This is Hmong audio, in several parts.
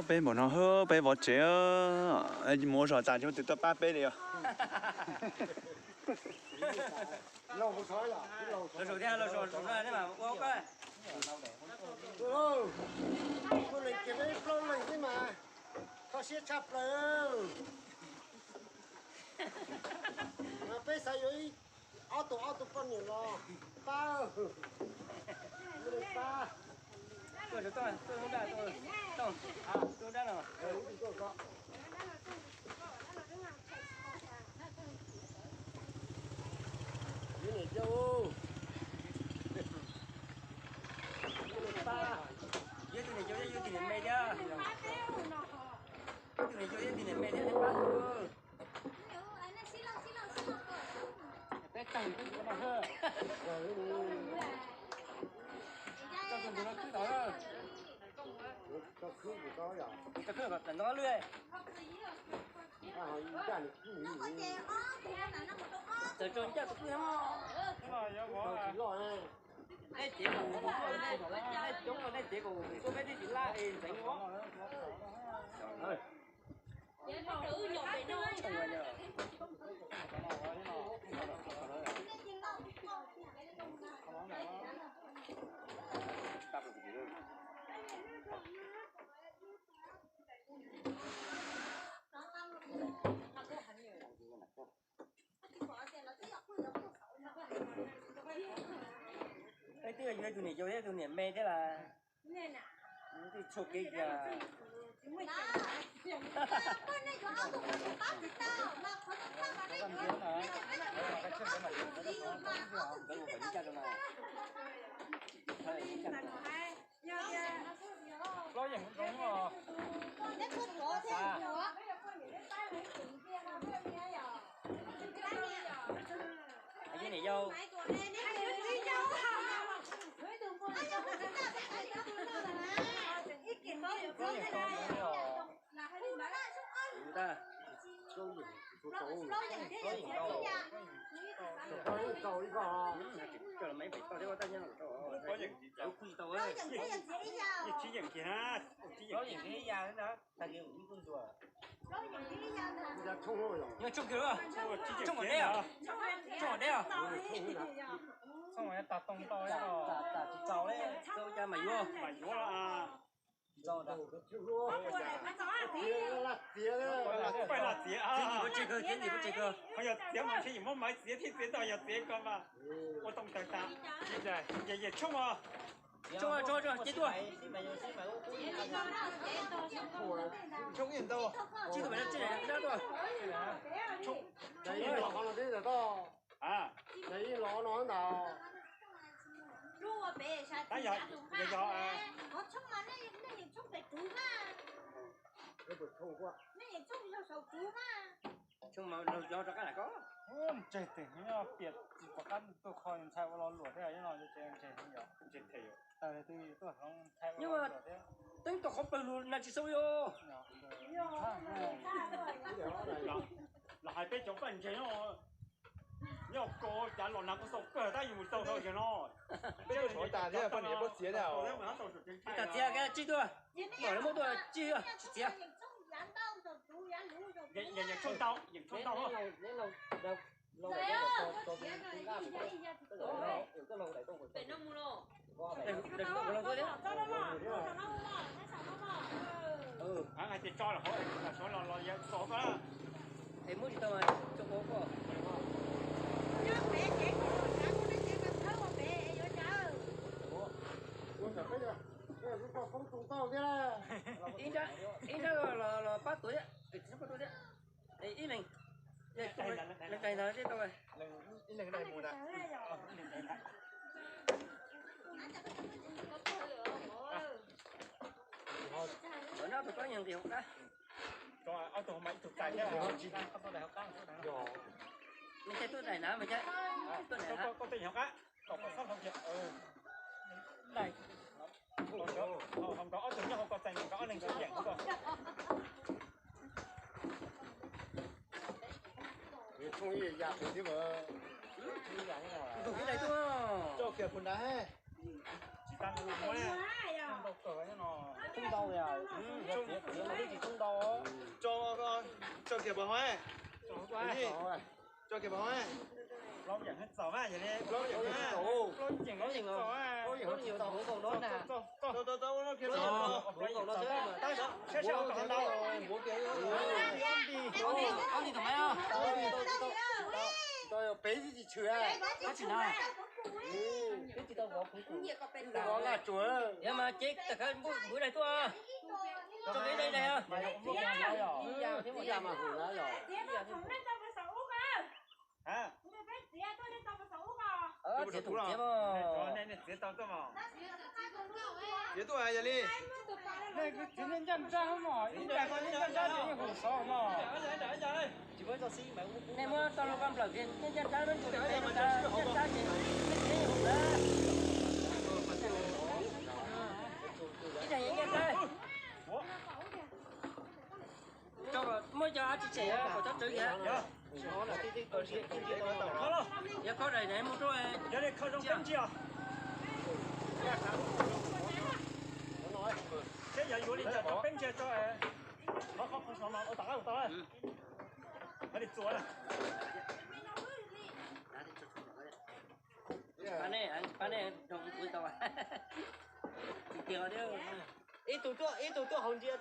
Peb npaum no, peb vov tsev, mus ua zog tas tsis muaj tus tuaj pab peb li os. Los zaum thiab, los zaum zaum no nej mam ua koj. Ua neeg kiag peb plaub leeg xwb mas kho siab tshaj plaws. Mas peb xav yuav ib ob tug, ob tug poj niam los pab, pab. Tuaj, tuaj, tuaj, tuaj, tuaj, tuaj, tuaj, tuaj. Yog niam yau, yog tus niam yau, yog tus niam me thiab. Yog tus niam yau, yog tus niam me thiab, pab tus. Peb tawg, tso tus ntawd no khwb tod. Tso khwb kom tawm ntoo lwj. Txawm tso ncaj tus khwb no. Nej cev kom, nej coob, nej cev kom tuaj peb twb tsis laj es ntxeev ua. Twb yuav tus niam yau thiab tus niam me thiab las. Twb tshuaj kev kiag. Plaub yeem zoo os. Niam yau. Yeej tsis yeem kiag na. Tag kis ua ib tug ntsuag. Nyob tshooj kiag, tshooj deb os. Tshooj deb os. Tshooj tag too tau, tsis txaus li, txaus cas mam yuav. Mam yuav los. Paj laj txiav, txiav ntxim puas tseg kawg, txiav ntxim puas tseg kawg. Ho yog txiav mas ntshe yuav muab maiv txiav thiab txiav ntau yog txiav ko mas ua tau tawg tas. Yog tshooj os. Tshooj, tshooj, tshooj, ces tuaj. Tsib tug pem no tsib daim dab tuaj. Tshooj, tshooj los no ntag. Tab yog, yog, yog, tshooj mas laug yog rov qab lam ko. Ntseg tes nyob piam tsis pom qab tuaj kho ntxhais ua lo luam thiab no, ntseg ntseg. Tawg twb tuaj hloov ntxhais ua lo luam thiab. Teeb tau qhov plawg lug na tsis sau li os. Los hais peb cov paj ntseg nyob ko cas los nag kuj xau kawg tab yus mus tau tau tiag no. Peb cov tas thiab poj niam puab txiav thiab. Txiav tsib tuaj, kom lawv muab tuaj tsib, tsis txiav. Hais tias tso los hauv, los tso los los yog txog ko. Es muab tsis tau mas tso ua koj. Ib nrab los pab tuav thiab, pab tuav thiab. Ib leeg, leeg tais ntag thiaj tau. Ib leeg mus ntag. Ob tug pab nqis hauv qab. Ob tug mas ib tug tais thiab. Nws thiaj tuaj daim na, nws thiaj tuaj daim na. Koj tuaj nqis hauv qab, kom koj xob hloov kiag. Hauv nkawd ob tug nyob hauv ko txais nkawd ob leeg sib yeem ko. Tshooj ib yam thiab mas. Tus kwv daim tuaj. Tso kiag pus nrad he. Tsis tas nws muab ne. Tshooj ntau yog. Tshooj ntau yog. Txiav txiav mas twb tsis tshooj ntau. Tso, tso kiag pus hauv. Tso kiag pus hauv. Plaub yeem txaus mas yog li. Plaub yeem txaus. Plaub yeem txaus. Plaub yeem txaus. Tso, tso, tso, tso, tso, tso. Saib saib hauv tom ntau. Ob nti tom maiv. Peb tsis tshwm. Ab tsis na. Peb tsis tau vov kuv. Vov nqaj tsuag. Yog mas ces tam khawv npwb daim tuaj. Tso peb daim daim. Ib yam mas hum na yog. Txiav thoom txiav mas. Txiav tuaj yog li. Nej kwv txiv nej ncaj nrab mog, ib yam ko nej ncaj nrab ces yeej hum xov mog. Nej muab tau lub koj nplawm kiag, nej ncaj nrab nej ntsuas pem ncaj nrab ces nej txiav yeej hum na. Ib yam yeej ncaj nrab. Muab cov av tsis tshem kom tsob tsawv kiag. Yog khob daim mus rau. Yog li kho zoo peb ntsia. Seb yog yuav li cas tso peb ntsia tso. Qhov qhov qhov no ua tom qab ua tau. Li txuas na. Pab nej, pab nej rau kuv tau. Tsis tiag thiab. Ib tug tuaj, ib tug tuaj hauv ntsia.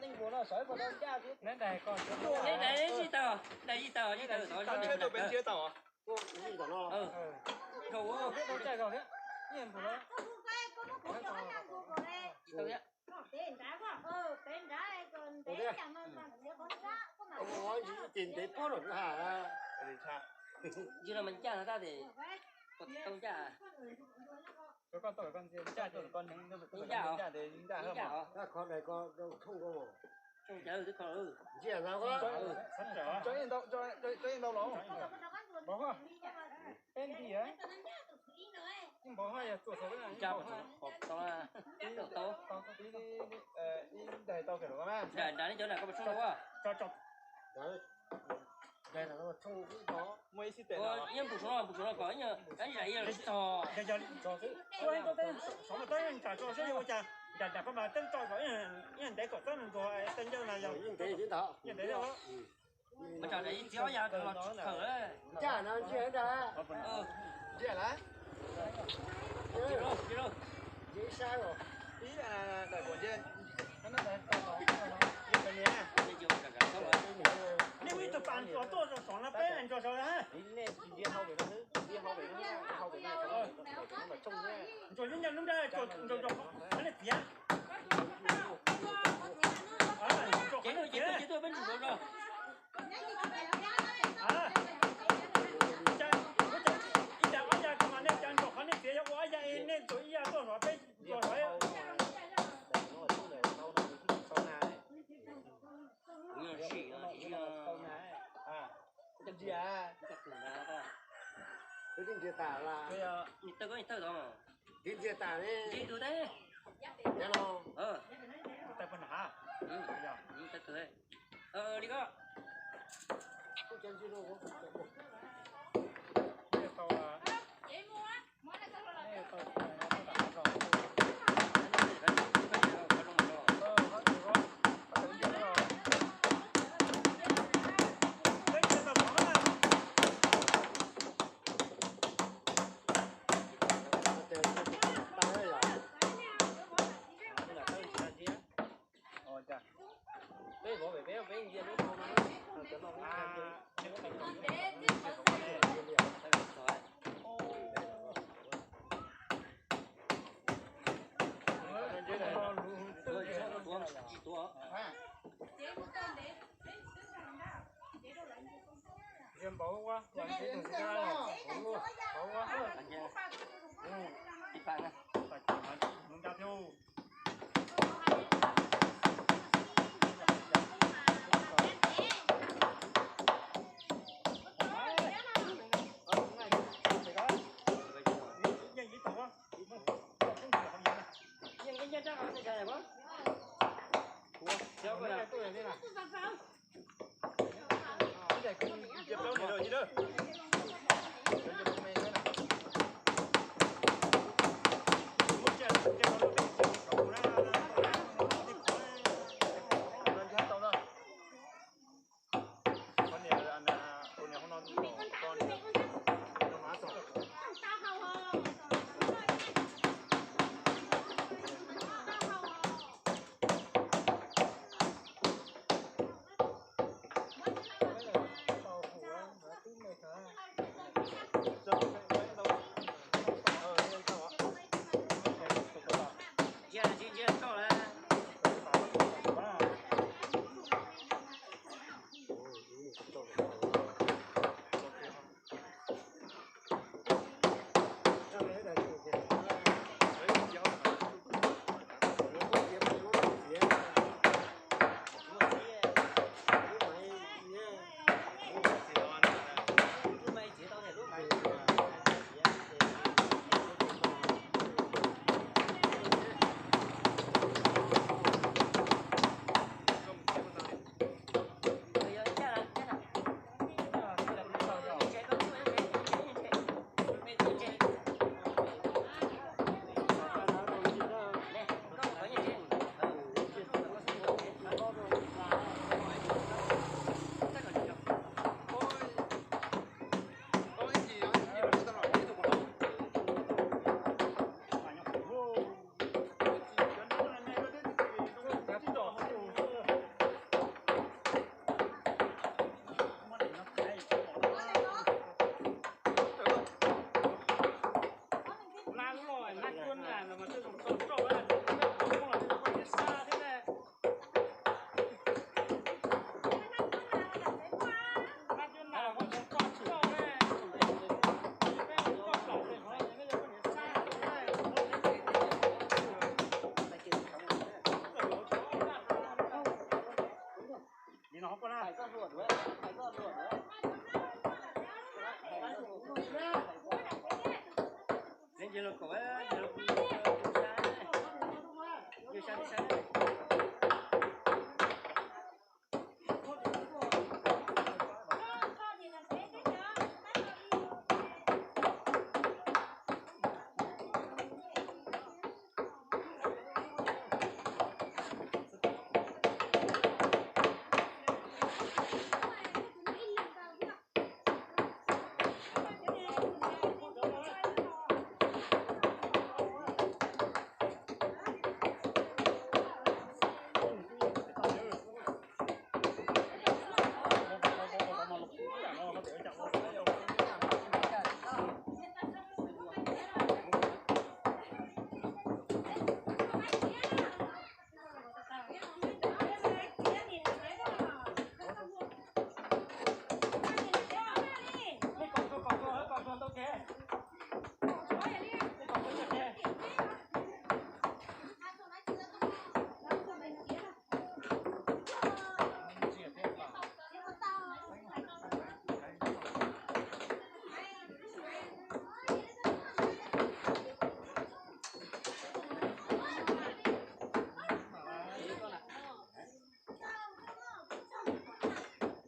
Neeg npuas no sawv puas tau ncaj thiab. Neb daim tsis tau, daim tsis tau, tsis tau. Tau ntsia tau. Dhau. Tsis tau thiab. Ntsis no mas ncaj no tab tis tau ncaj. Ncaj os. Ncaj os. Tsoo cawv twb kho. Ntsia no. Peb nti. Ncaj os. Tau, tau. Nrad neb cov nram koj puas tshooj tau? Muaj ib xib tes. Yeej pum suav no, pum suav no kom ib nyuag ib zam ib tog. Yog, yog, yog, xov mas tab nram tso seb yuav ua cas, nram nram koj mas teeb tso kom ib nyuag ntev kom txob ntsuag teeb ncauj na yog. Yeej ntev. Mas tsam nram ib txiv ob yav los tsis khawm. Ncaj no ntsia ntag. Ntsia lawm. Nej muaj ib tug pas ntsuas tuaj saum no peb ntsuas saud na. Ntsuas nyob ncaj lub nrab ntsuas ntsuas qhov nej txiav. Ntsuas qhov nej txiav. Ib yam ob yam mas nej cas ntsuas qhov nej txiav yog ua ob yam nej ntsuas ib yam tuaj saud peb ntsuas saud. Twb ntsia tas las. Twb ntsia tas ne. Ntsia tus teb. Ntsia los. Tais puag nram hav. Tais tus teb. Li ko.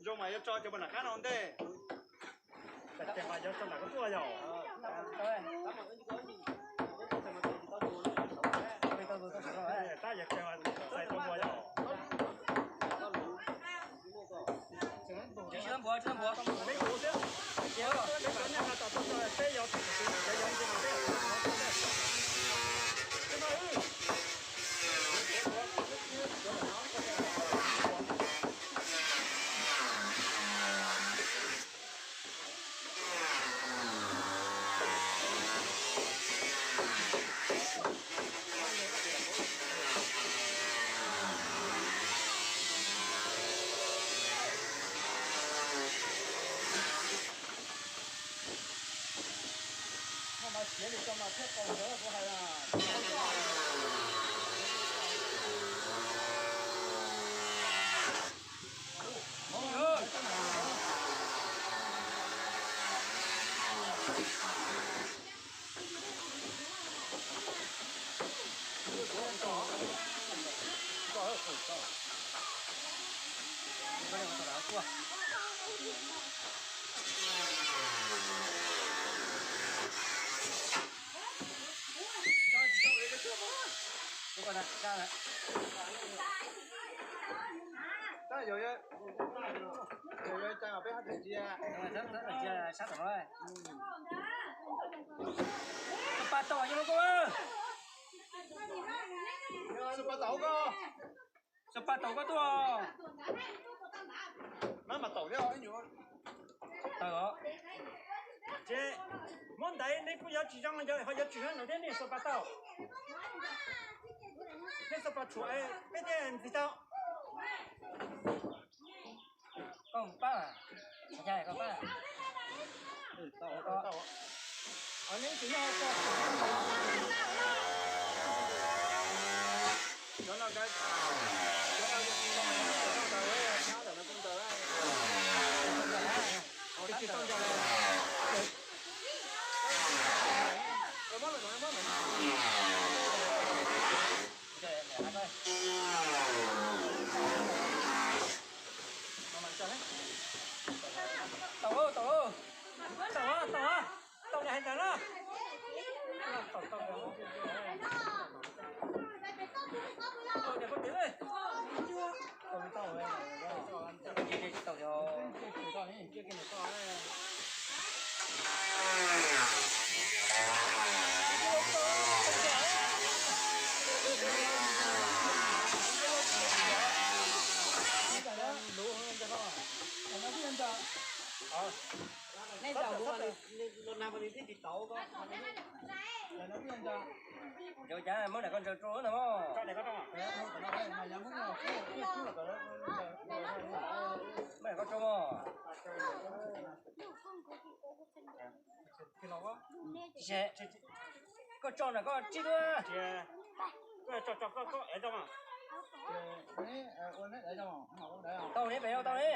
Zoo mas yuav tso cov nram qab no ntej. Ces mas yuav tso nram qab tuaj yog. Tab yog ces mas txais tau mus yog. Xub pas taum koj tuaj. Mab mas taum thiab. Taum os. Ces muab ntaiv nej kuj yuav tsis zoo, ho yuav tsis zoo no thiab, nej xub pas taum. Nej xub pas tshuav peb thiaj ntxiv tau. Koj pab, koj pab. Neb tsis nyob hauv ko. Cov no, cov no yog tsis tau, cov no ntawd, cov no kuj ntawd. Tsis tau ntawd. Taum, taum, taum, taum, taum li hais ntawd na. Taum, taum, taum, taum, taum, taum, taum, taum, Cov cas muab daim koj ntsaws rau no. Muab daim koj rau mos. Koj tso na, koj tsib lub. Tau ne, pem no tau ne.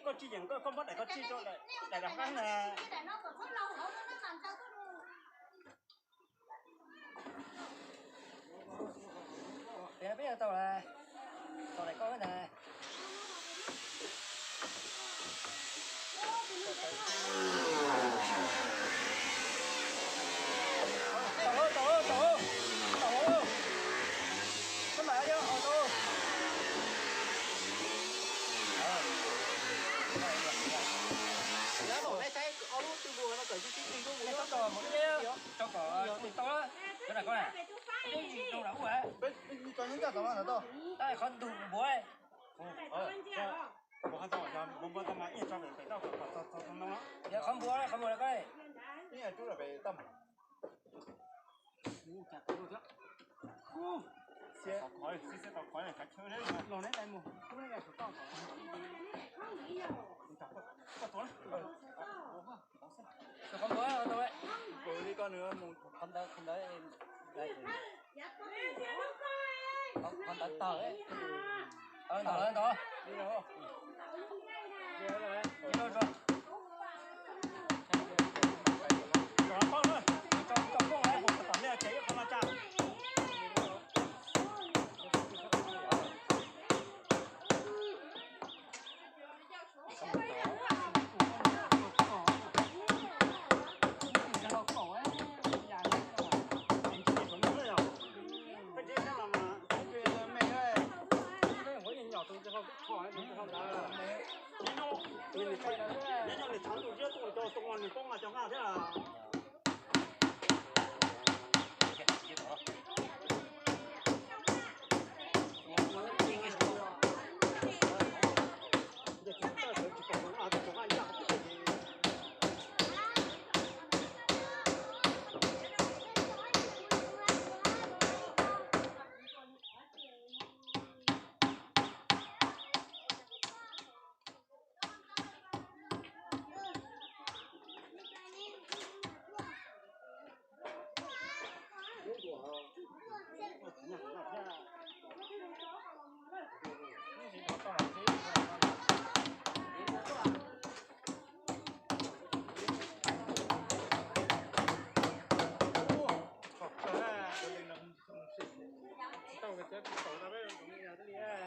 Koj Tsis yeem koj, koj muab daim ko txij rau daim, daim daim qab na. Peb peb tau lawm, tau daim ko ntag. Tau, tau, tau, tau. Koj mam li tau. Tau kom mus ib leb tso kom tus tau, tau na, tau na. Peb tso nyob ncaj tod mas tau. Qhov ntug npuav. Qhov npuav, qhov npuav ko. Tus qhov npuav, qhov ntawd, qhov ntawd, qhov ntawd tawg, ntawd, ntawd.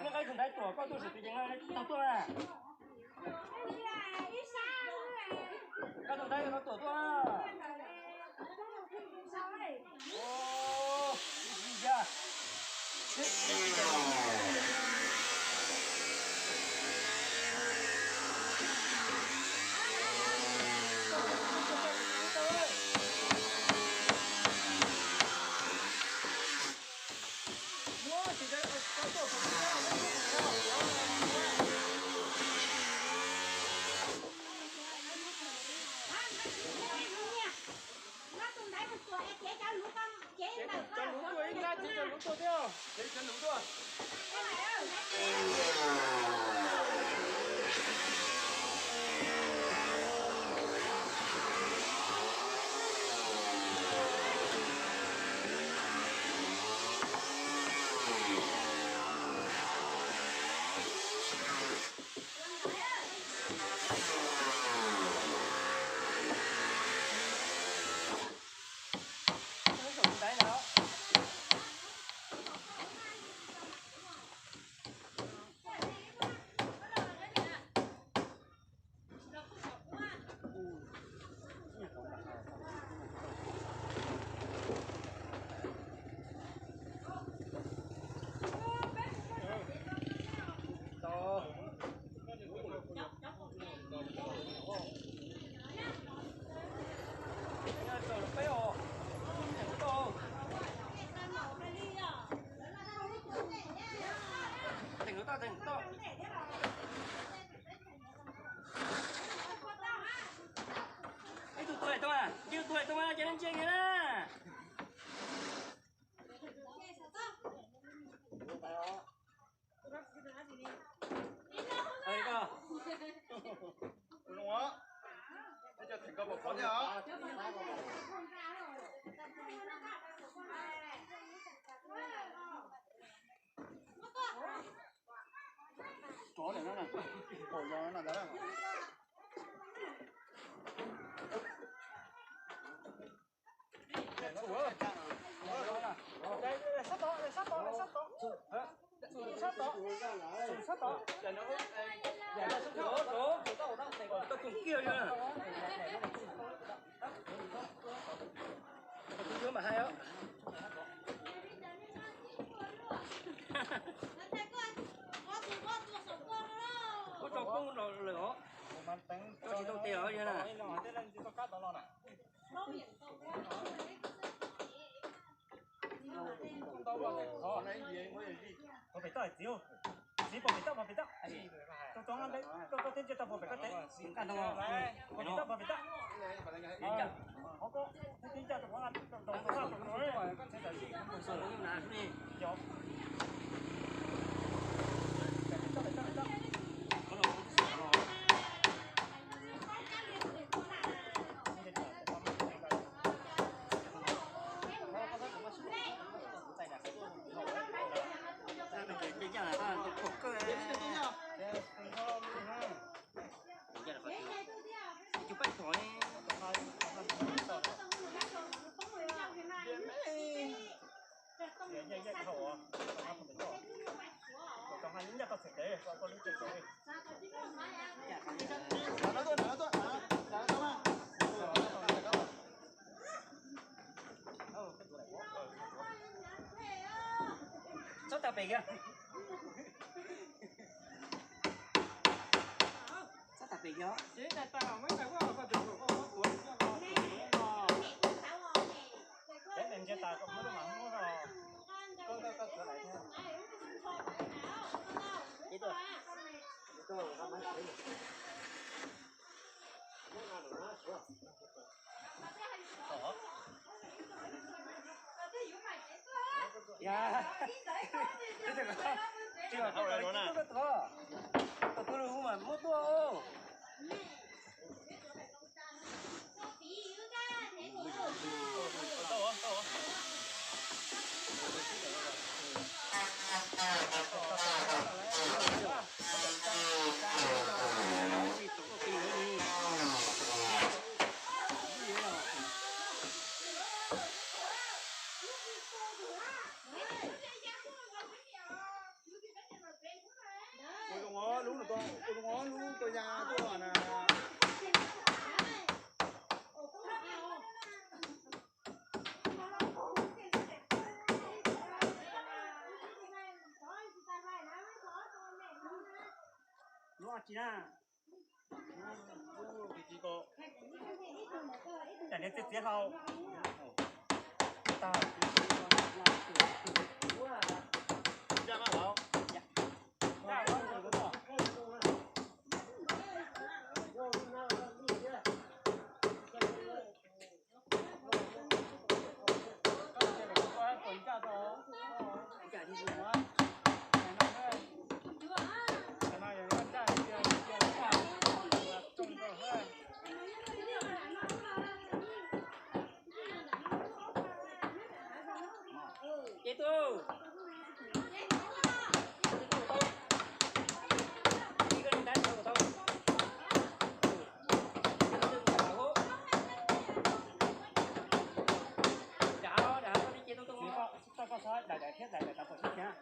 Muab qab tus ntaiv tuam koj tuaj sim tus yees no tsis tau tuaj na. Qab tus ntaiv no tuam tuaj. Cov luv tuaj ib nrab, cov luv tuaj thiab, cov luv tuaj. Ib tug tuag tau, ib tug tuag tau, ces neeg ntsia kiag na. Rov lawm no, kaum yos no ntag. Ua tau poob lawm os. Koj tsis tau tes os yog na. Pov pem toj txiv, txiv pov pem toj, pov pem toj. Tau tau, koj koj teb ntsia tau pov pem koj teb. Pov pem toj, pov pem toj. Qhov koj teb ntsia tau pov pem toj. Txhob tag pem kiag. Txhob tag pem kiag. Yog, tsis kom tuaj kom li tuaj tuaj, kom tuaj lug mas muab tuaj. Ua zoo os, lub no, ua zoo os, lub tua ya tuaj na. Lub tsis na. Niag txiav txiav hlau. Tag. Ces tus, ces tus tau, ib koj li ntab tau tau. Ces tus tau, dav dav li ces tus tau. Txhob koj txhob daim daim thiab daim daim tau pom sib thiab.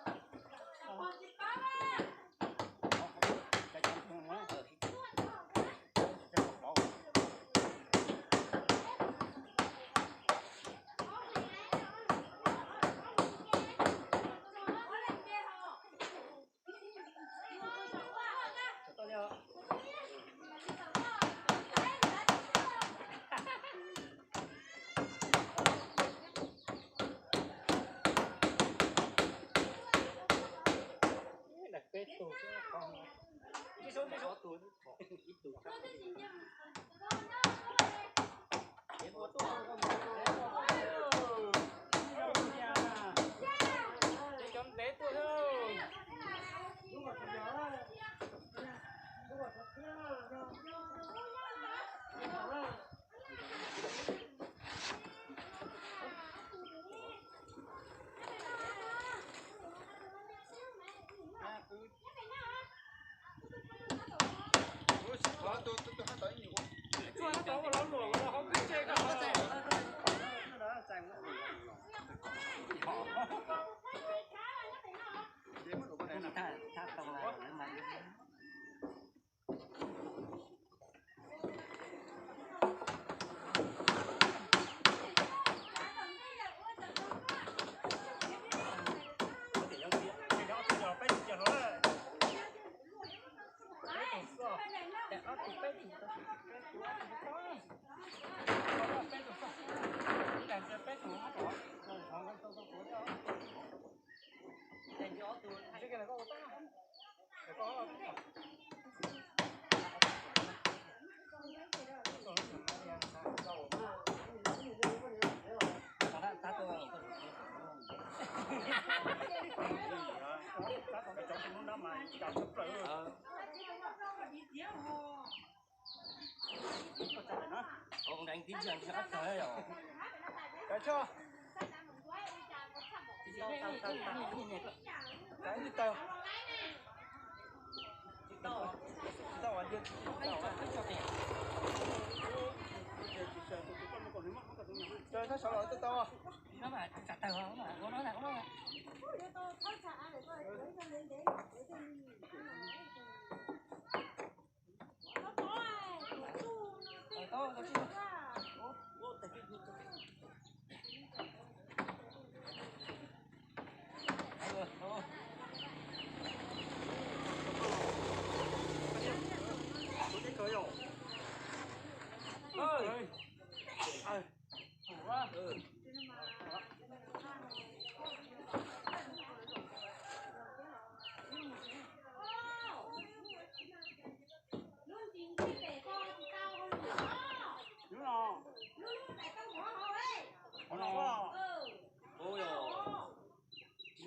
Peb tug, ib tug. Cov ntev tuaj.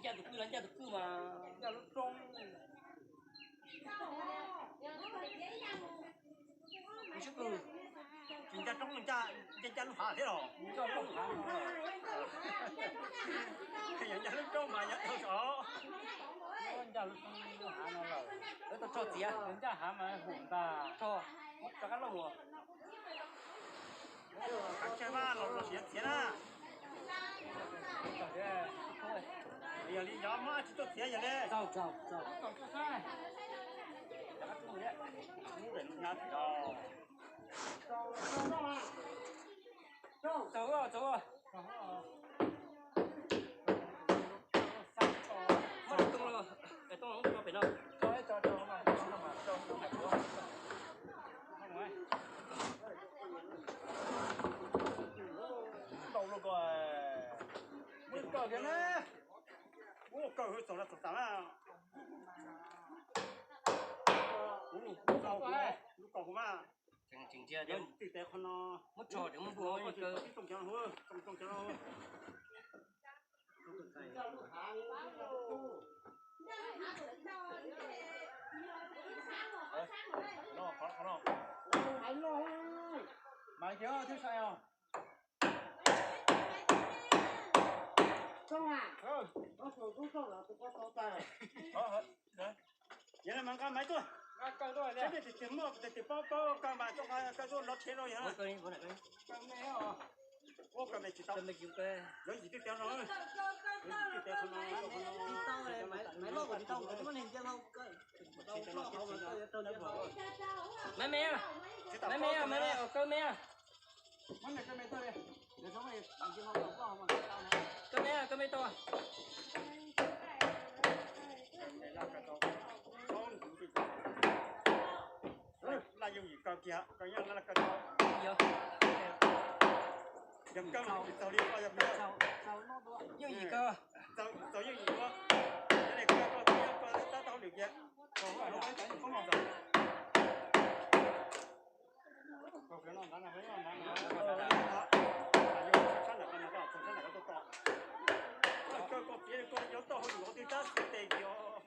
Ncaj tus kwj los ncaj tus kwj mas. Ncaj lub roob. Tsis ncaj roob, ncaj ncaj lub hav thiab los. Yog ncaj lub roob mas yog tau sav. Ncaj lub roob lub hav no lawm. Tau tso txiav. Ncaj hav mas hum ntag. Tso, rov qab loj mus. Tsawg mas los siav txiav na. Yog li yog muab tsis tuaj txiav yog li. Txaus, txaus, txaus. Txaus, txaus. Muab cov tooj los, cov tooj los muab tso pem no. Ntau luaj ko, muab kaw thiab na. Muab kaw txaus txaus tas na. Lub kaus mas. Tseem ntsia, tseem ntsia, muab tso, muab npua, muab kaw. Mas kiag thiab sai os. Yog li mas nqa maiv tuaj. Saib nej tias muaj tias paub paub kaw mas tuaj nqa kaw tuaj nrog thiab rau yog. Ua kaw me tsis tau, lawv yim twb tiav no, lawv yim twb tiav qhov no. Maiv me, maiv me, maiv me, kaw me. Kaw me, kaw me tau. Laj yooj yim kaw kiag, kaw nyob laj kaw tau. Yog kaw txaus li koj yog yooj yim kaw. Txaus yooj yim ua. Yog li kaw koj txaus yooj koj tab tau hauj lwm kiag. Kaw koj txiav koj yuav tau hauj lwm qhov twg tab xwb tes yog.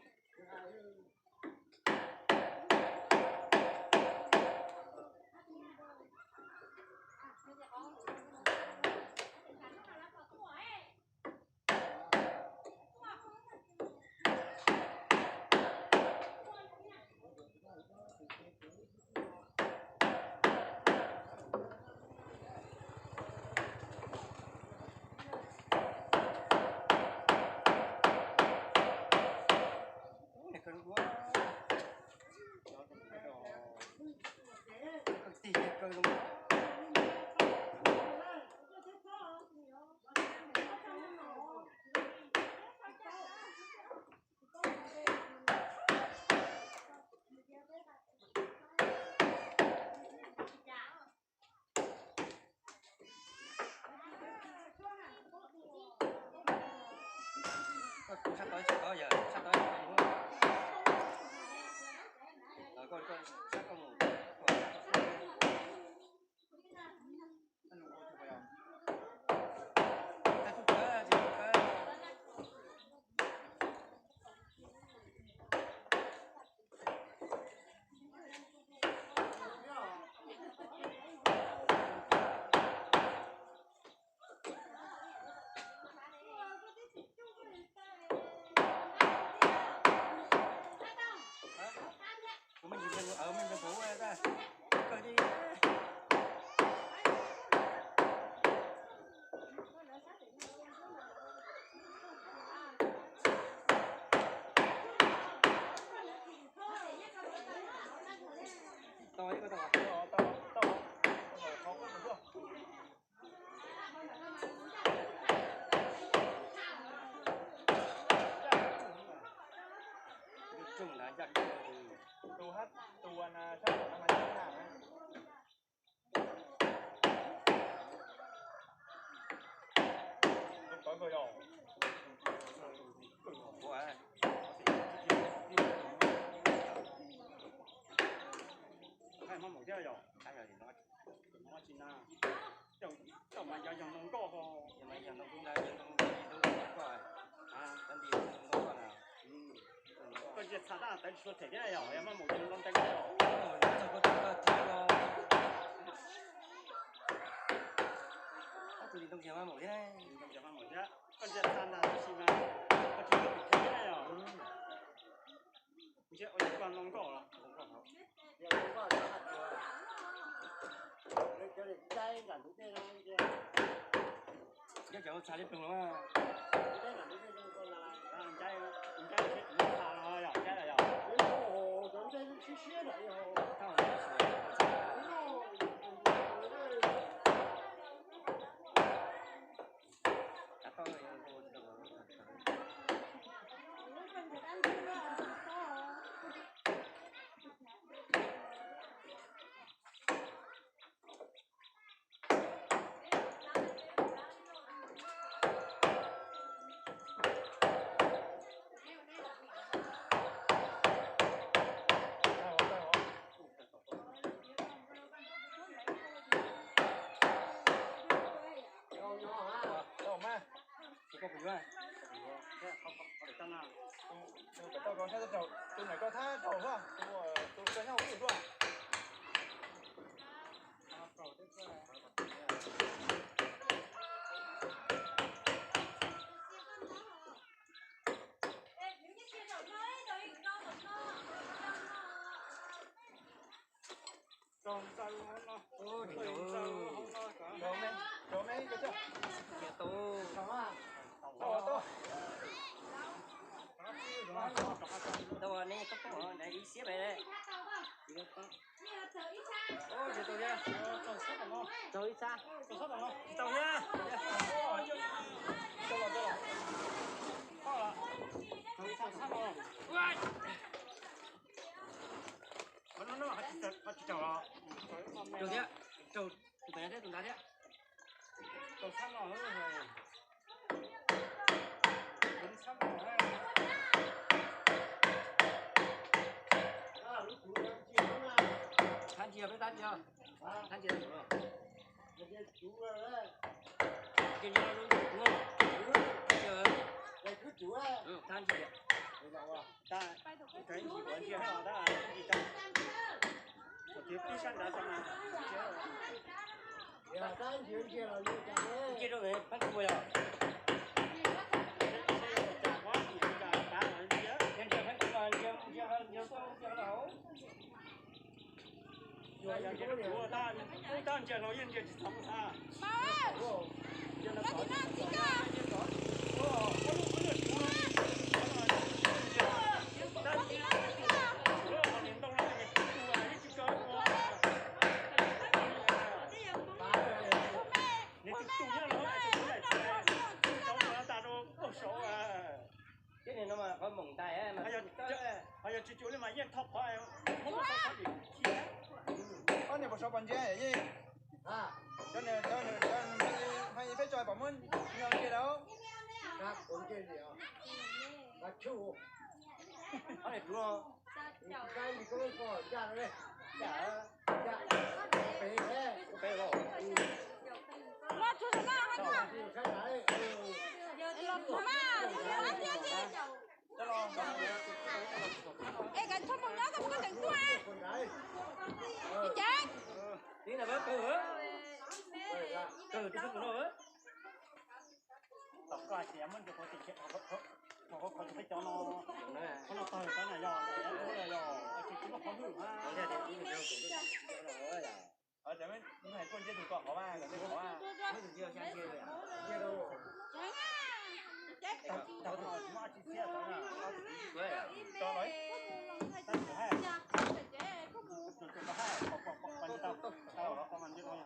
Sab tod tsis tod yog sab tod. Koj sab koj mus. Kuv me ntsis nteeg, me ntsis nteeg kuv kawg li. Tau ib ko tau. Tus hab tus sab tom no mas yog na. Tus tod kawg yog. Hais mas mus thiab yog. Tsis na. Coj mas yog yog no nkauj ho. Koj ntsia txha dab tawv tsis suav them thiab yog, yog mas mus yog no ntev yog. Tus li ntoo kiag mas mus thiab. Koj ntsia txha ntag tab sis mas koj tsis suav them thiab yog. Ntshe ua yog koj no nkauj los. Nyob cov txha li ploog los. Ncab, ncab txha los yog ncab los yog. Tus koj puas yuav? Tus pem toj koj thab tau, tus nam koj thab tau hab, tus koj nyob ua tus hab. Tau ne, koj pom ib xiab pem. Tau thiab. Tsis tau thiab. Raug thiab, raug tus ntawd thiab, tus ntawd thiab. Thab ntsia, peb thab ntsia, thab ntsia. Ntsia, ntsia, ntsia, ntsia. Thab ntsia. Tab sis kuv ntsia hab tab sis tab sis tib sab nrad xwb mas ntsia. Ntsia rau peb kuv yog. Ntsia peb kuv mas ntsia, ntsia ntsia ntsia ntsia hauv. Yog ntsia rau kuv tab, tab ntsia los yeej ntsia tsis txog kuv txhab. Nws tus tus nyob no, tus tus laim txav, tus tus tas rau kaum saud. Thiab nim no mas qhov moom ntais mas ho yog tsis cuag li mas yeej thov qhov muab muab txhob txhob dim khi. Ob niag puas sov pom ntsia yeej. Cov nws, cov nws, cov nws, peb tso pom muab nyo ntsia lawm. Es kav tsij mus nyob koj mus koj teem tuaj. Ib ceev. Tom koj hais tias muab nrug qhov tim, qhov qhov peb cov no, qhov no tawg tau na yog, yog tsis muaj qhov hwj mas. Hais kuj ntsib tus kom qhov mas, kom ntsib qhov mas. Tau tau tsis muaj tsis txiaj tau na. Tso los. Tab sis hais, tso tso hais, pom pom pom pom tau, tau los pom mas ntsib tau.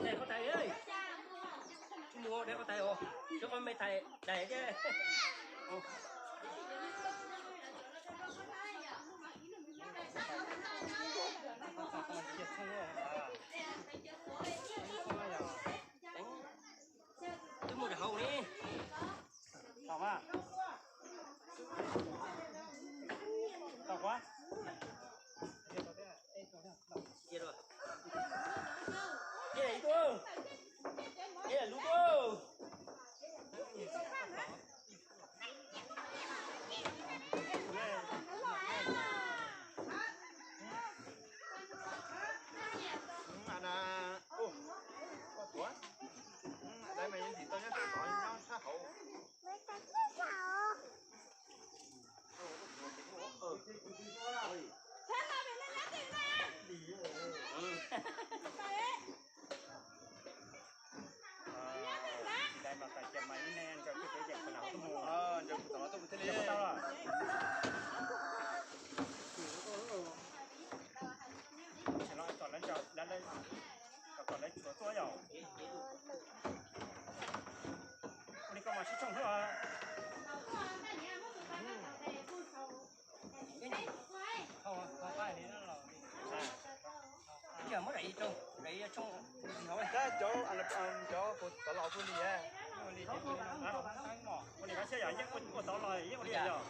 Daim qhov tais, tsis mus daim qhov tais os, cov qhov me tais daim thiab. Twb muaj rau hauv li. Tau mas. Tau qab. Cia ib tug. Cia lub tug. Dais mas yeej tim tau nyob rau tod nyob sab hauv. Dais mas tas kiag mas ib ne ntsawg pem pem yeem qhov no tuaj mus, ntsawg tom no tuaj mus thiaj li tau. Tam sim no kom lawv ntsawg, kom lawv tshuav tuaj yom. Ua li koj mas sib tshooj xwb os. Cov, cov puas tov los puag li? Ua li koj siab yog yeej puas tov los yeej ua li yog.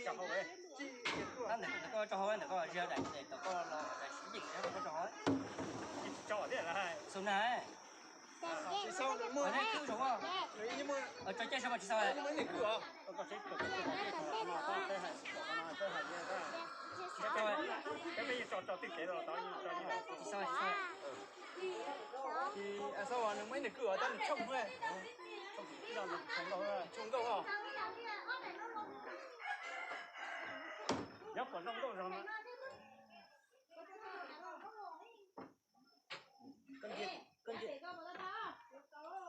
Ntawm koj tso hauv, ntawm koj zia daim, ntawm koj los daim siv yeem koj tso hauv. Tsis tso thiab lawm. Xaus na. Tsis xaus, nws muaj, nws ib muaj, tso caij saum mas tsis xaus. Ib muaj ib niag kwj os. Tsis xaus. Tsis xaus, tsis xaus. Tsis xaus, nws muaj ib niag kwj os, tab nws tshooj, tshooj nkauj os. Nyob kom zoo nkauj zoo.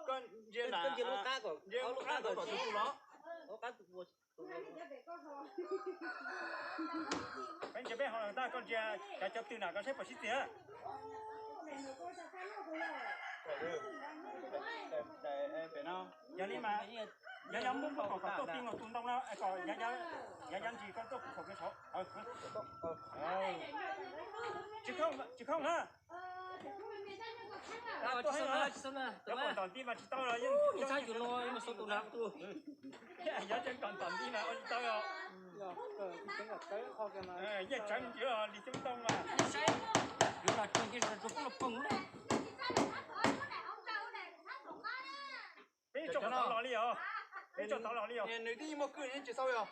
Koj ntsia lub qab kom, ntsia lub qab kom tus tus los. Peb ntsia peb hauv los tag, koj ntsia cov cov twg na koj saib puas sib txiag. Yog li mas, yog yog muab muab kom kom tuaj ti nkaus tus ntoo no, kom yog yog ntsis koj tuaj kom saud. Tsis khooj na. Cov kom ntom nti mas tsis tau los yeej, yog tseem kom ntom nti mas ua tsis tau os. Yeej tsawv ntsis li xyoob ntoo mas. Peb tso tod los li os. Peb tso tod los li os. Nws twb yeej muaj kwj tsis xaus os.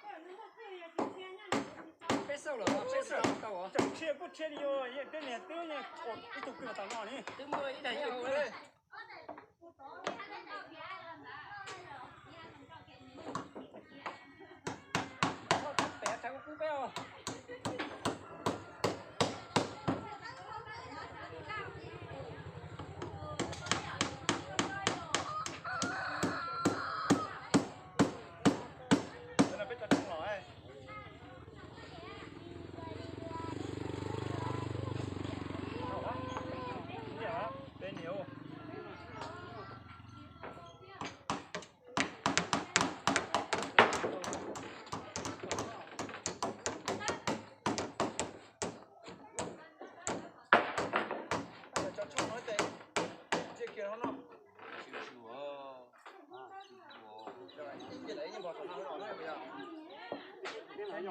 Peb xauj los, peb xauj tau os. Tseem tshiab kuj tshiab li os, yeej peb niag twb yeej ua ib tug kwj tom no ni. Twb muaj ib daim kwj li. Peb thaum kub peb os. Peb tso tso los. Ces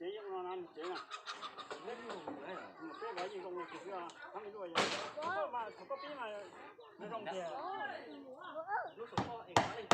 yeej no na, ces na. Peb lawv yeej zoo li tiag xwb, hab li luaj yog. Koj mas thaum koj pib mas zoo tiag. Lub saum koj es koj li.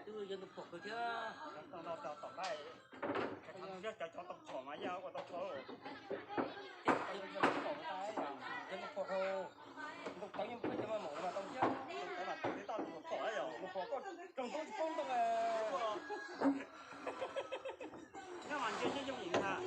Twb yog tus pom kawg thiab. Cov cov tau txhom mas yaj ua tau txhom. Yog tus pom rau, tus tawv yeej peb cov mas maum no mas tau thiab. Tus pom koj tsoom tub tsis poob ntoo. Nyob mas ntshe yeej yooj yim ntag.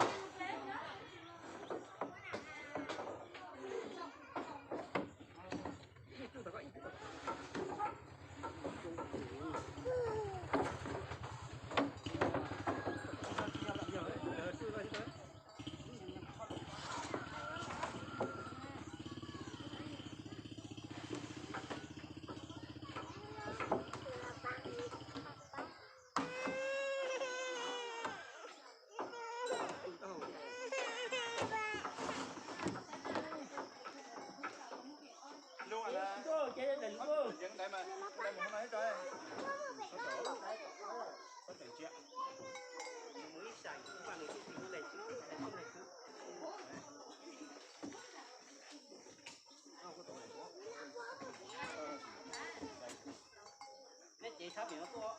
Neb ces sab pem no tuaj,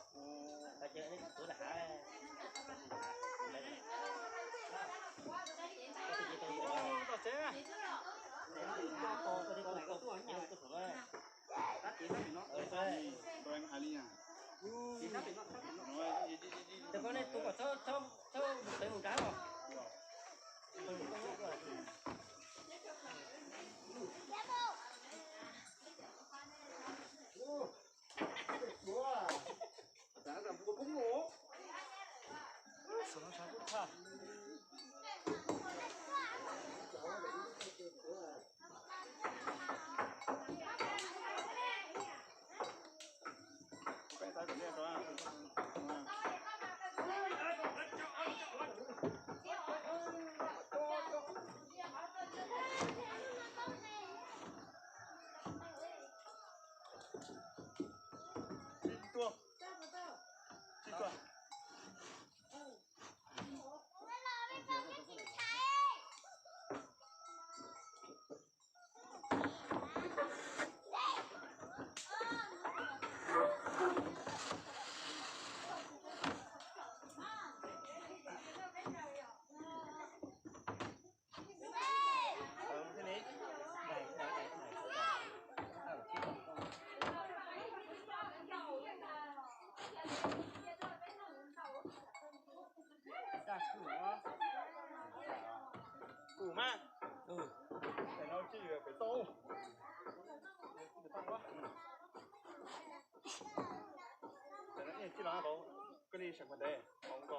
ces tuav nram hav. Ces sab pem no, ces sab pem no. Ces koj nej tus kom txhob, txhob, txhob mus pem mus nrad os. Kum mas. Tam no tsis yuav pem tau. Tam no tsis los tau, koj li sam ntev hauv ko.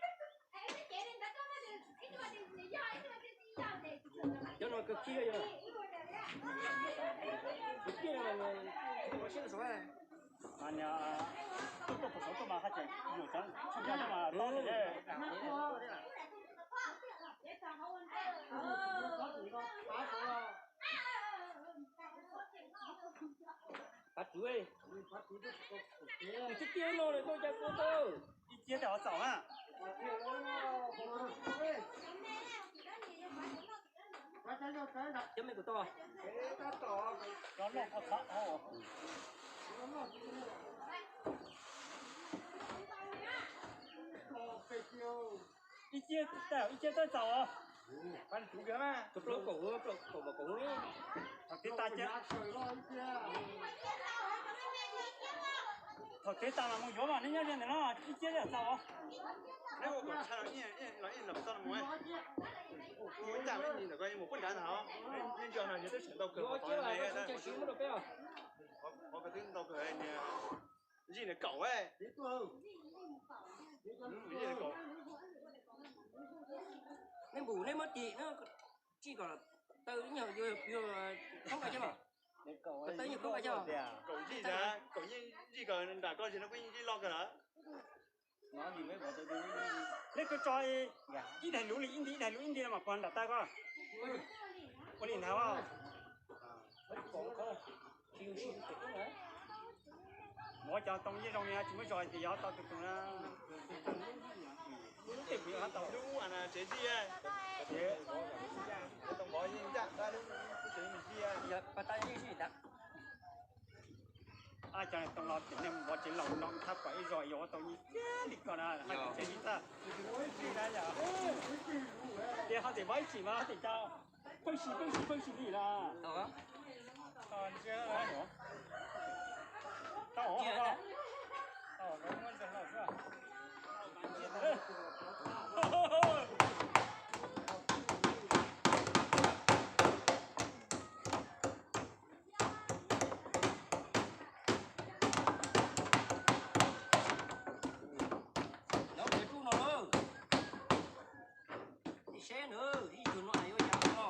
Cov no kawg kiag yog. Kawg kiag no, siab saud. Mas niag tuaj tuaj pem saud tuaj mas haj tseem yuam cov tshuaj coj tuaj mas tob tiag. Pav Tswv, tus tiag tiag no nws tuaj cas kua tau. Ib ciab tej hov txaus na. Cov me tus toj. Cov loj kua txhob tau. Ib ciab, ib ciab tawm txaus os. Thaum kev tas, thaum kev tas mas mus yuav mas neb nyob ze ntawm no ib ciab tawm txaus os. Neb ua kom tshaj los ib los ib los txoj no mus. Mus ib ncaj ib ntawm ko mus pub nrad ntag. Neb nco no yog twb tseem ntau kawg, qhov ko twb ntau kawg. Zij nws kaum, neb npum neb muab tim no, tsij kom tawg ib nyuag yuav thoob nqa coj los. Kom tawg ib nyuag thoob nqa coj los. Kaum zij, kaum zij kom nram ko ces no kuj yeej zij loj kawg lawm. Neb koj tso ib daim lub li ib nti, ib daim lub ib nti no mas pog nram taw ko. Ua li ntawd. Muab cov too yeej zoo li tsis muab zog tias yog tau tus tus na. Lub tej kuv yuav tau lub tsev zij, too vov yeej ncaj, lub tsev zij. Cov too los tim neeg vov tsev laus no thab kom ib zog yuav tau nyiaj kiag li ko na, hais tsev zij tag. Tias ho tim vov ib tsim mas ho tim tau pheej si pheej si pheej si li na. Tau. Nyob pem tsuj no lawm. Ib seb nws ib tug no yuav cas no.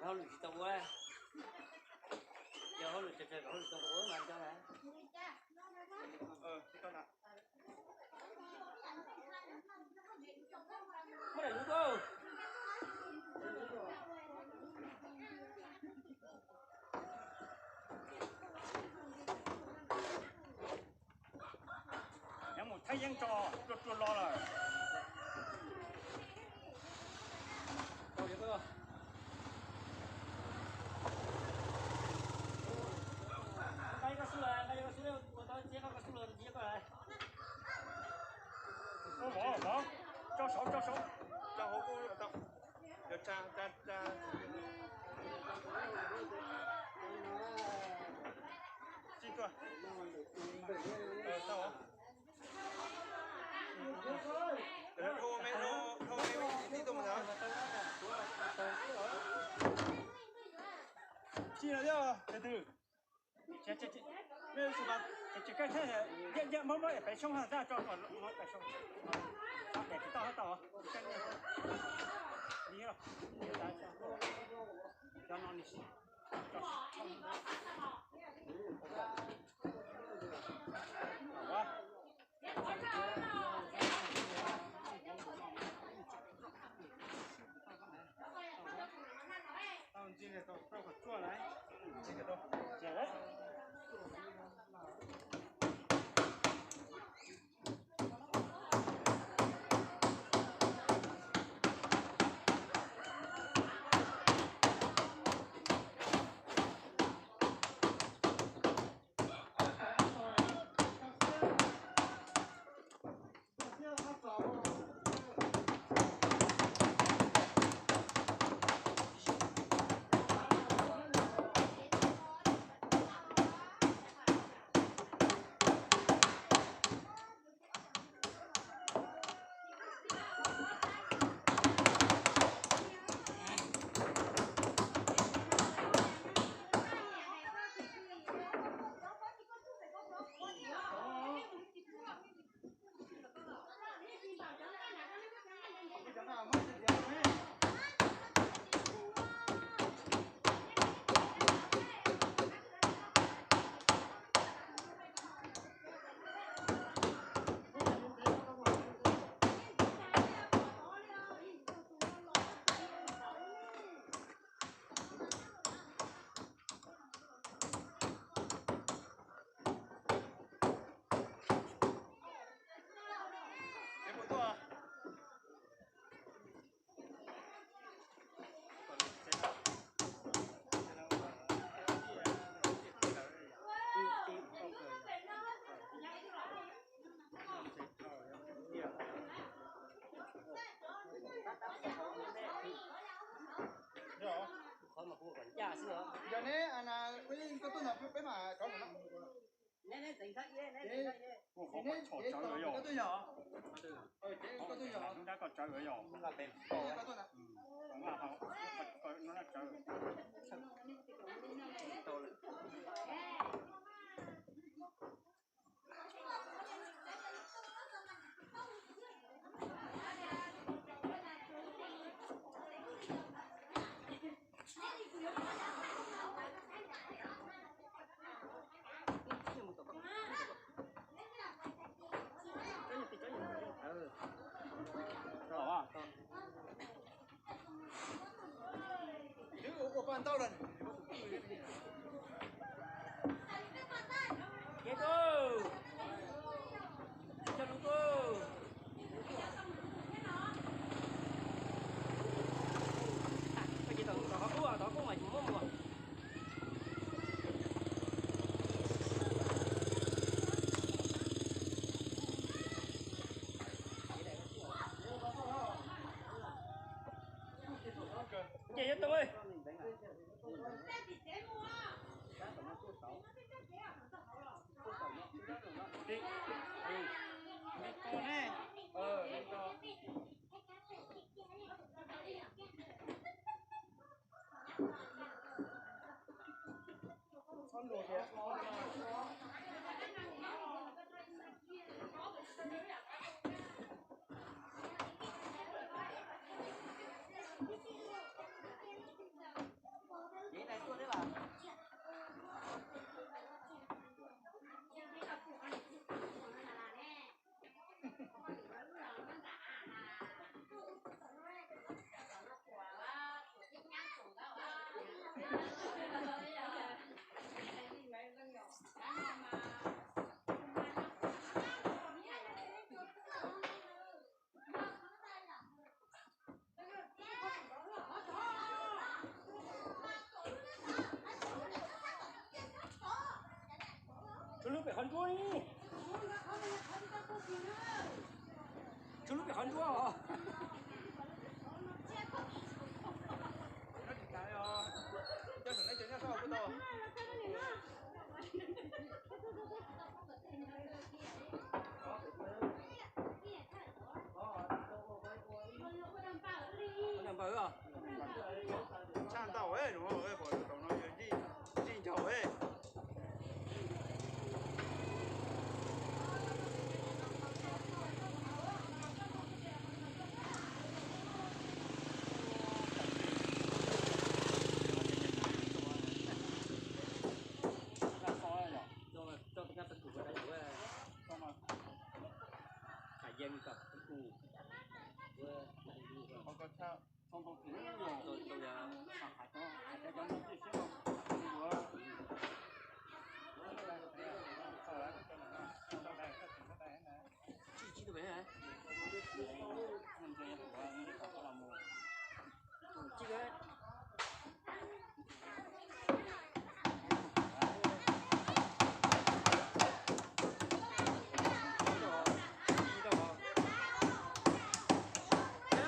Hauj lwm tsis tau ua, yog hauj lwm tsawg tsawg kom hauj lwm tau ua mas nco na. Muab daim lub koj. Nyob mus Thaib Yeeb tso, ruaj ruaj lo lawm. Nqa koj xub los, nqa koj xub, ua tau txiab koj xub los, txiab koj lawm. Mov, mov, tso saud, tso saud, tso hauv kuj tau. Yuav tsa, tsa, tsa. Tsis tuaj. Tau. Dhau me, dhau, dhau me ib tug mas. Tsis no thiab, tus twg? Tsis kaij thiab, muab muab pem soob hab tso kom muab pem soob. Pem tsis tau hab tau. Cov no nws tso. Yog neb, koj tuaj no peb mam rov mus no. Ua qhov qhov tshom tsawv yog. Lub dab koj tsawv yog. Nqa hauv, no dab tsawv. Koj ces tom qhov qub, tom qhov qub mas tsis muab mus. Qhov ntsuab li. Tshuav lub pem qhov ntsuab os. Tshaj ntau, tau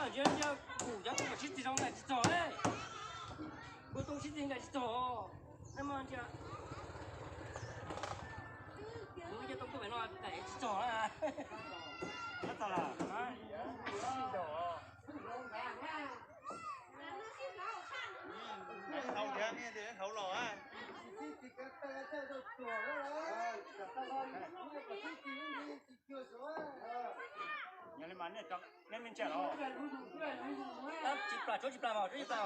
no yog zij ncaus. Kuv cov tub sib txig zoo nkaus tsis txog, kuv tub sib txig nkaus tsis txog, nej mas ntsia, kuv cov tub tuaj pem no nkaus tsis txog na. Txog lawm. Hauv thiab, hauv los. Yog li mas nej me ntsia los. Tsis plam, tsuav tsis plam os, tsuav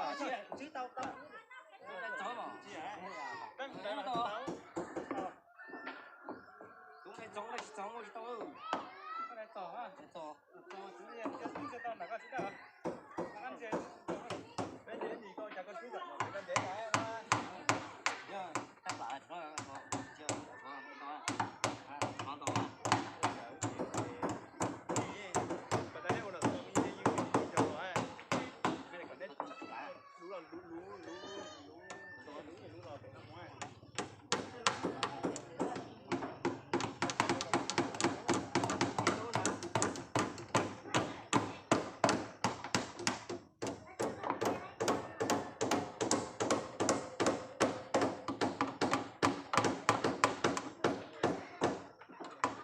tsis plam os. Txog os. Peb mus tau. Kuv txog tsis txog ua tsis tau. Txog. Peb nim ko cas koj tub kom koj ntev lawm. Tab plam tsis no, tsis no ntau. Pas tas neb ua lawm tau me ntsis yus yus cog los, me kom neb lub los lub lub lub lub lub los pem no mus.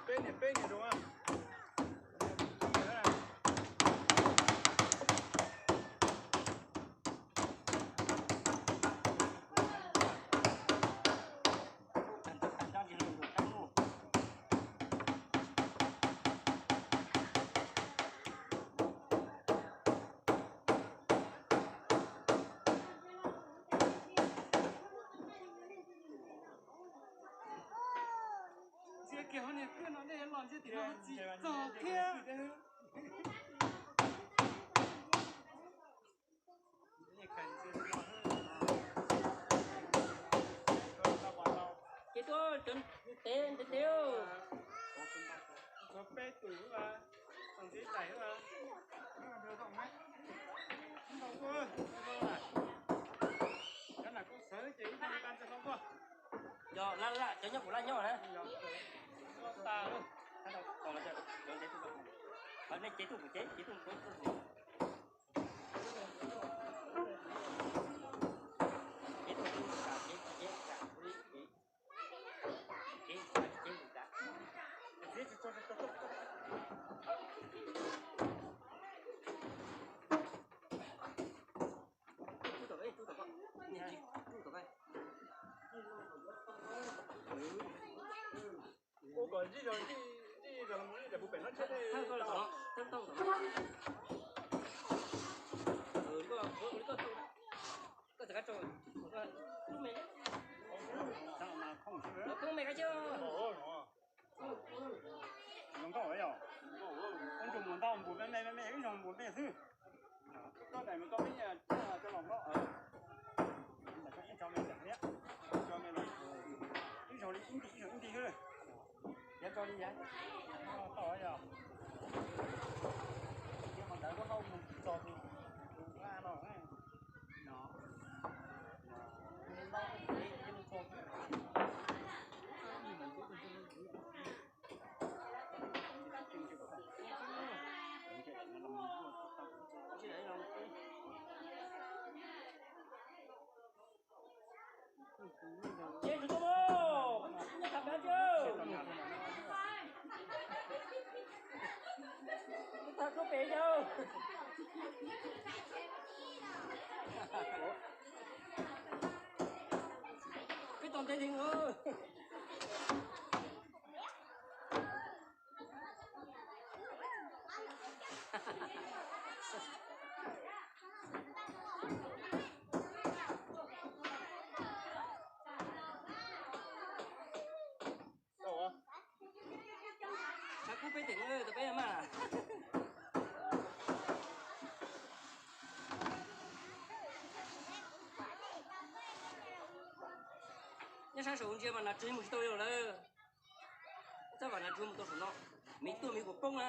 Peb niam peb niam zoo. Ntsia kiag hauv niag kwj no nej los ntsia tim no tsis txog thiab. Ces tuaj tev ntev ntev. Yog laj laj cov nyob kuv laj nyob na. Nej cev tuaj kuv cev, cev tuaj kuv tuaj. Ua kom zij zog, zij zog los mus ib yam puv pem no tsheb. Koj txawm kab tso, koob me kab tso. Zoo nkauj yom. Ib zaug mus ntau npus me me me me, ib zaug npus me xwb. Koj daim mas koj peb nyias coj los noj. Ib tso me ntawm thiab, tso me los, ib zaug li ib nti ib zaug ib nti xwb. Yav tso li yav, tau yog. Qhov ntawd koj hau mus txog tus, tus a no. No, no, no, no, no. Peb tau ntev heev. Tshav kub peb teem tau peb maj. Nyob sab saum ntsia mas nas tsw mus tsis tau li lawm. Txawj vam nas tsw mus tau saum no, me tuaj me kuam poob na.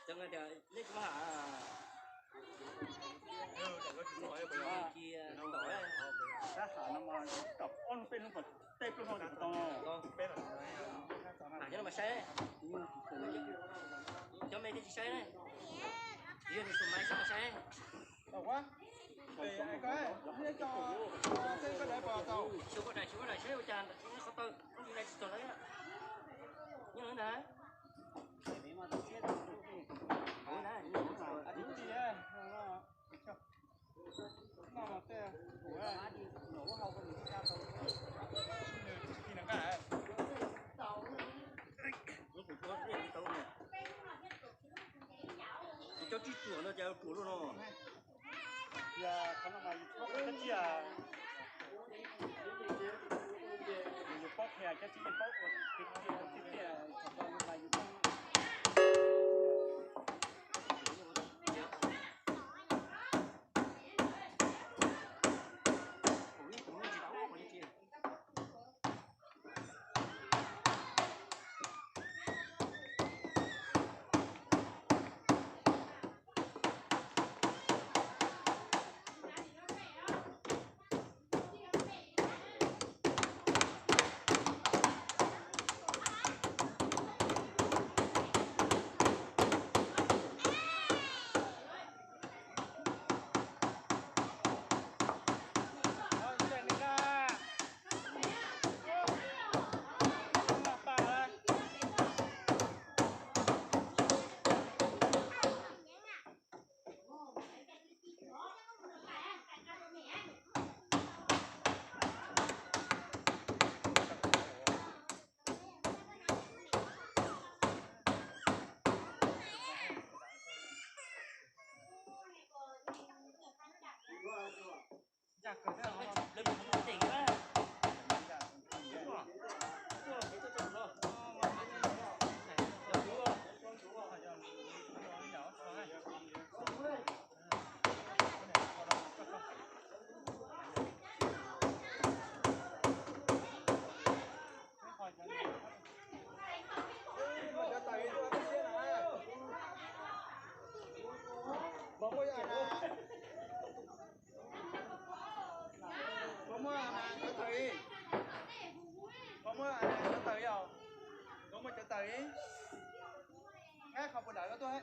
Cov tias nej tsis muaj ham. Tab ham no mas tom ob lub peb lub kom tej plaub hau tau. Cov no mas saib, cov me thiaj tsis saib ne. Yog nws xus maiv saib mas saib. Xyov koj daim, xyov koj daim saib ua cas qhov tawm lub li na tsis txog lawm. Nyob lawm ntag. Kuv cov tsib tsuam no cas ruam luaj no. Yog qhov no mas yus paub qhia cov tsib yeej paub ua tiag tiag tiag tiag. Puas muaj cov taws? Puas muaj cov taws yom? Puas muaj cov taws? Nqaij qhov puas dawv koj tuaj.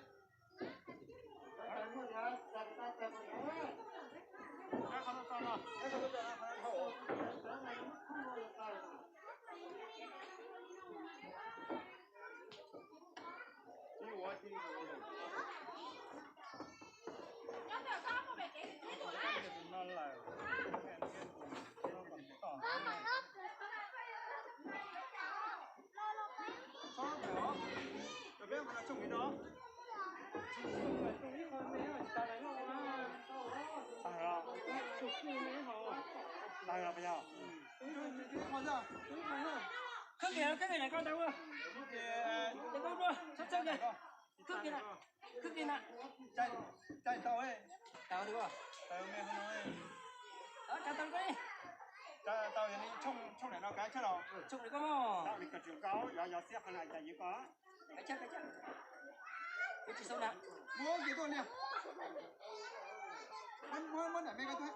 Khwb kiag, khwb kiag, koj ntawd ua. Ces koj ua, txhob txhawj kiag. Khwb kiag na, khwb kiag na. Tau, tau, tau. Tau, tau, tau. Tshooj li koj mog. Kav tsis xau na. Muab, muab daim me koj tuaj.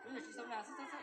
Wb yog tsis xau na xwb xwb xwb.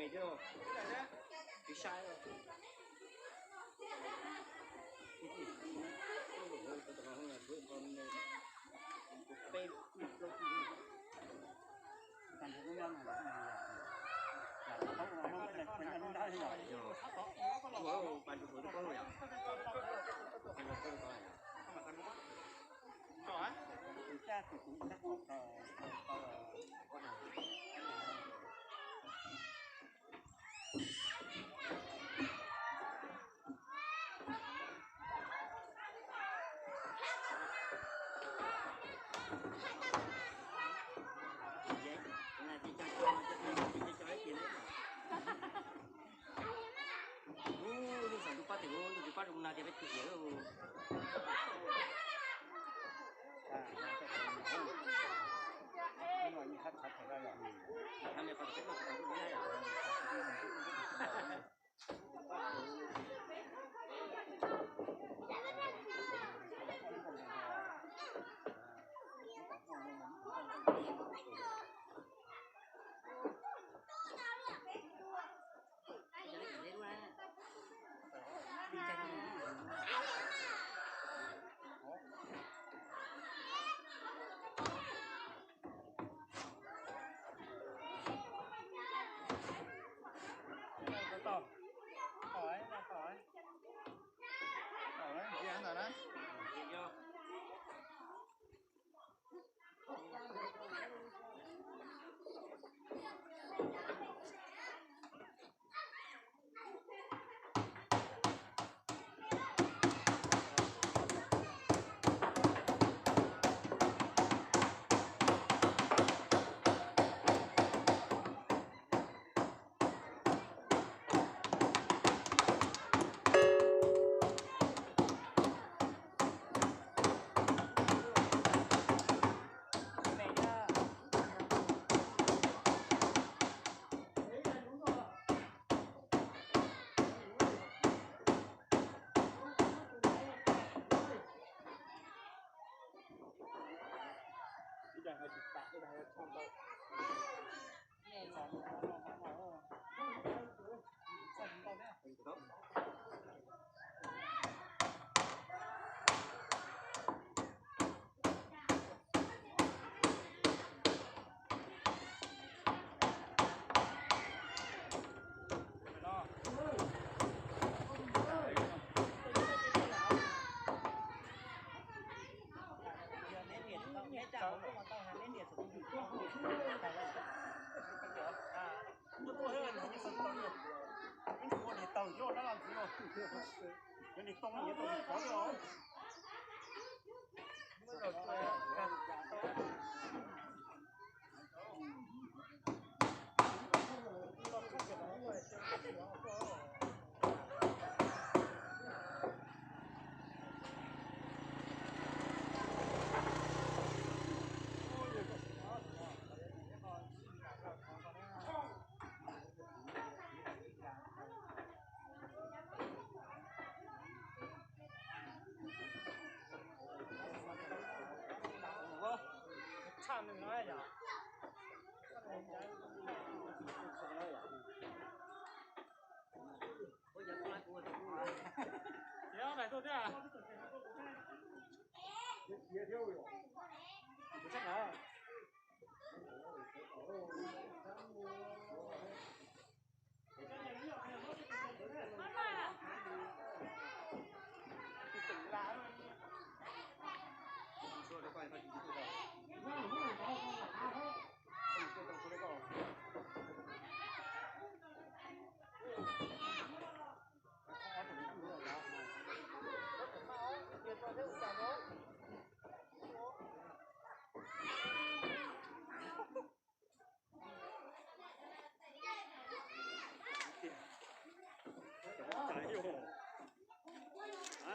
Mệt chưa? Chứ sai rồi. Lub xav ntuj pab tias lub ntuj pab zoo nag tias peb tus tias lub.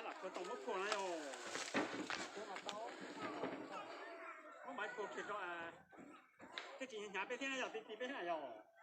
Lam khuav tau muab khuam na yog. Muab maiv khuam kiag rau, twb tsis hnyav peb thiab na yog, ti ti peb na yog.